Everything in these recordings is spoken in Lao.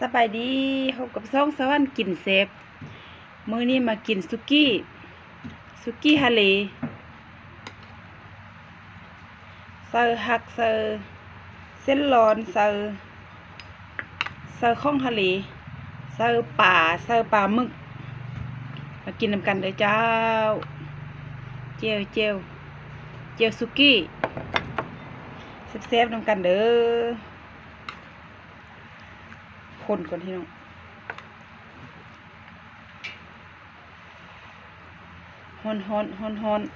ສະບາຍດີ ພົບກັບຊ່ອງສະຫວັນກິນແຊບ. ມື້ນີ້ມາກິນສຸກີ້ ສຸກີ້ທະເລ ໃສ່ຜັກ ໃສ່ເສັ້ນລອນ ໃສ່ ໃສ່ຂອງທະເລ ໃສ່ປາ ໃສ່ປາໝຶກ. ມາກິນນຳກັນເດີເຈົ້າ. ແຈ່ວ ແຈ່ວ ແຈ່ວສຸກີ້ ແຊບໆນຳກັນເດີ. ຄົນກ່ອນພີ່ນ້ອງ. ຮ້ອນໆ ຮ້ອນໆ.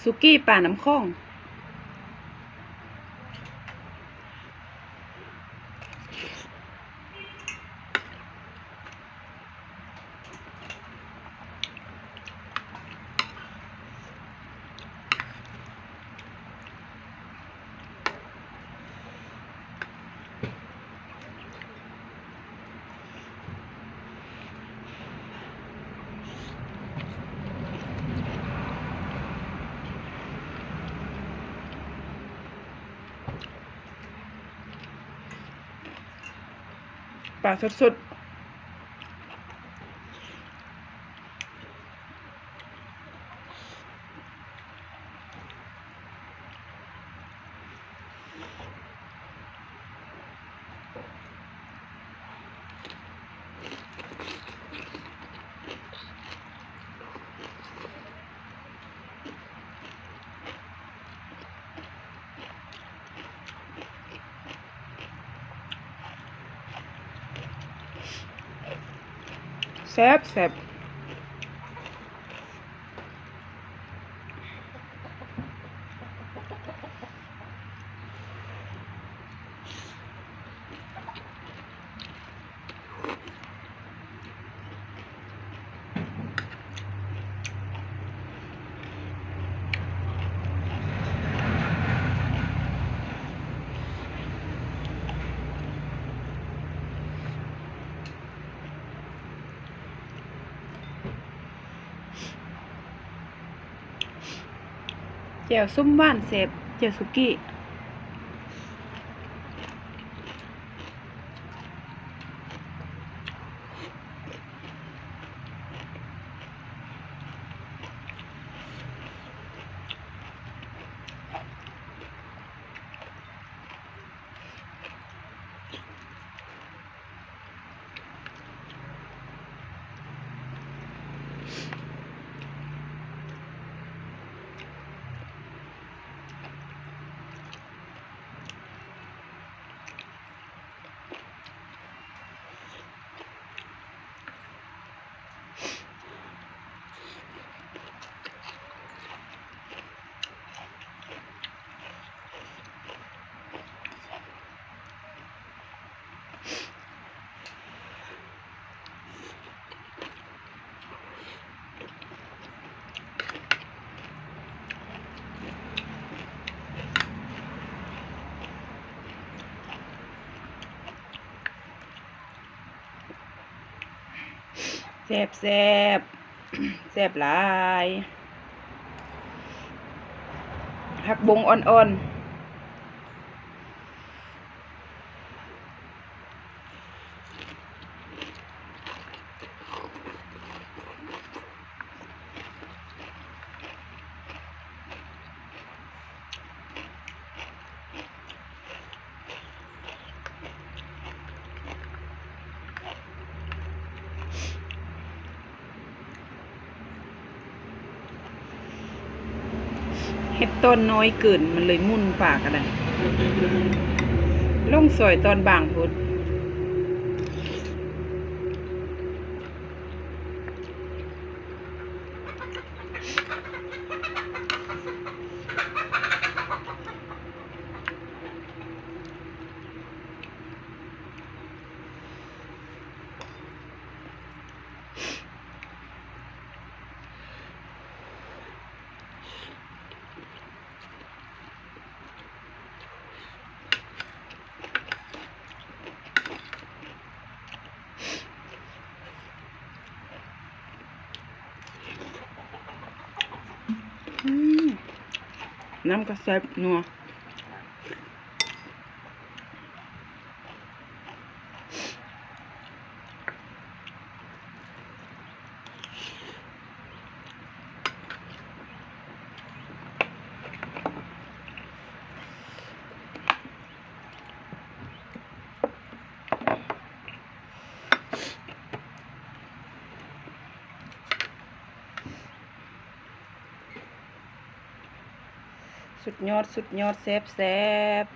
ສຸກີ້ປານ້ຳຂອງ. ປາສົດໆ. ແຊບໆ. ແຈ່ວສົ້ມຫວານແຊບ ແຈ່ວສຸກີ້. ແຊບໆ ແຊບຫຼາຍ ຜັກບົ້ງອ່ອນໆ. ແ ເຮັດຕອນນ້ອຍເກີນ ມັນເລີຍໝຸ່ນປາກະໄດ໋ ລົງຊອຍຕອນບາງໂພດ. ອືມ ນ້ຳກະແຊບນົວ. ສຸດຍອດ ສຸດຍອດ ແຊບໆ.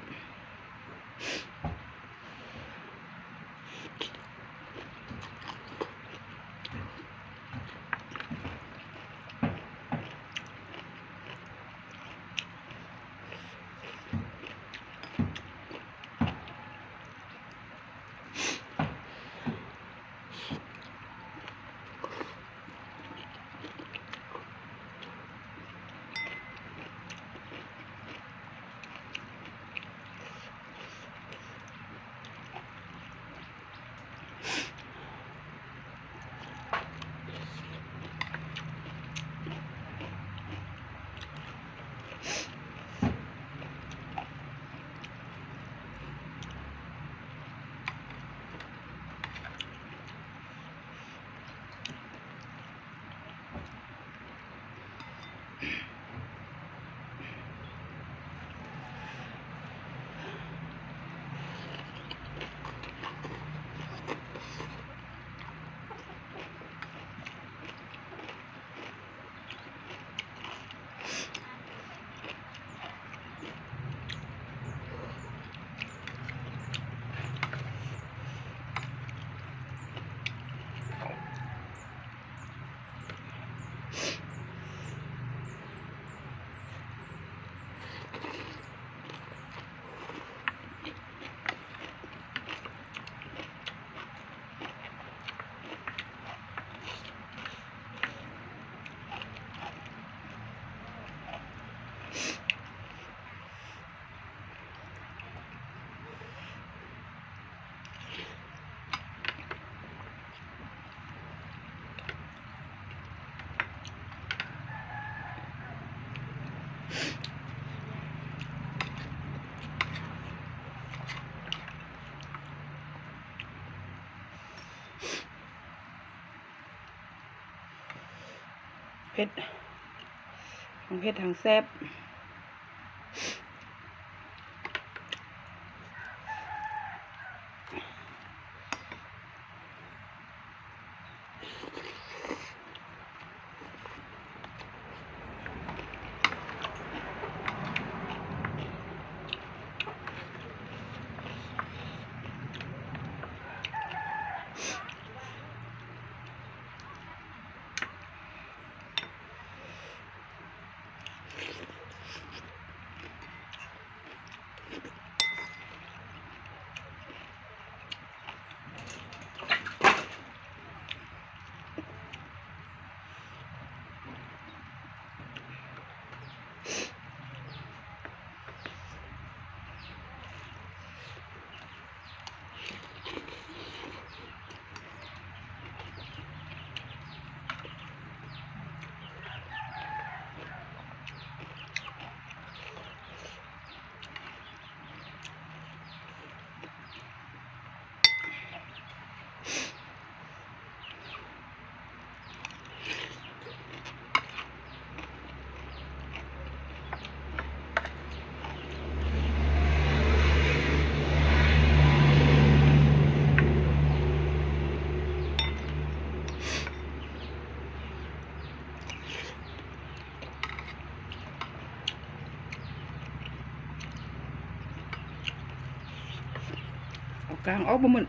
ເຜັດ ທັງເຜັດທັງແຊບ. ອ ກາງອອກບໍ່ໝົດ.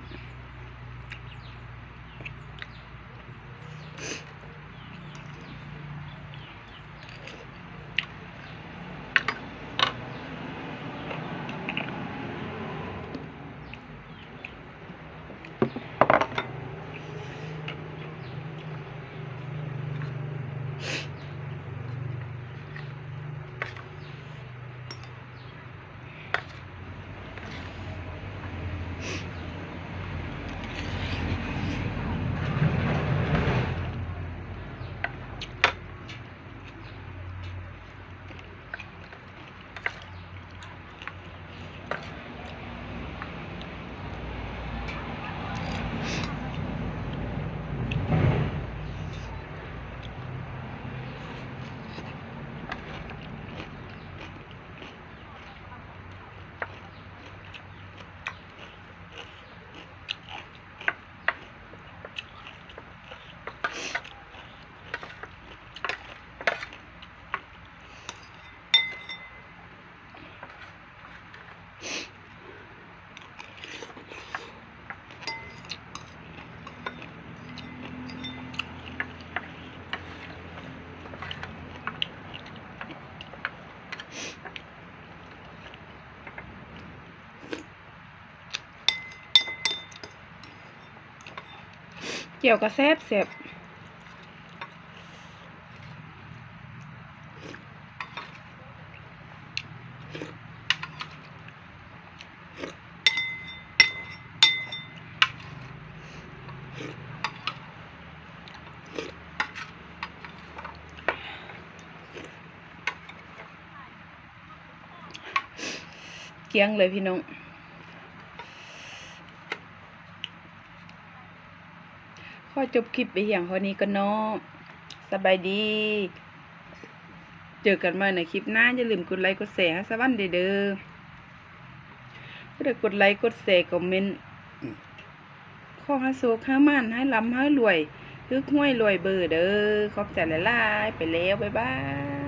ແຈ່ວກໍແຊບໆ. ກ້ຽງເລີຍພີ່ນ້ອງ. ຂໍຈົບຄລິບໄປພຽງເທົ່ານີ້ກ່ອນເນາະ. ສະບາຍດີ. ເຈີກັນໃໝ່ໃນຄລິບໜ້າ. ຢ່າລືມກົດໄລກົດແຊໃຫ້ສະຫວັນແດ່ເດີ. ຜູ້ໃດກົດໄລກົດແຊ ຄອມເມັນ ຂໍໃຫ້ໂຊກໃຫ້ໝານ ໃຫ້ລ່ຳໃຫ້ລວຍ ຖືກຫວຍລວຍເບີເດີ. ຂອບໃຈຫຼາຍໆ. ໄປແລ້ວ. ບາຍບາຍ.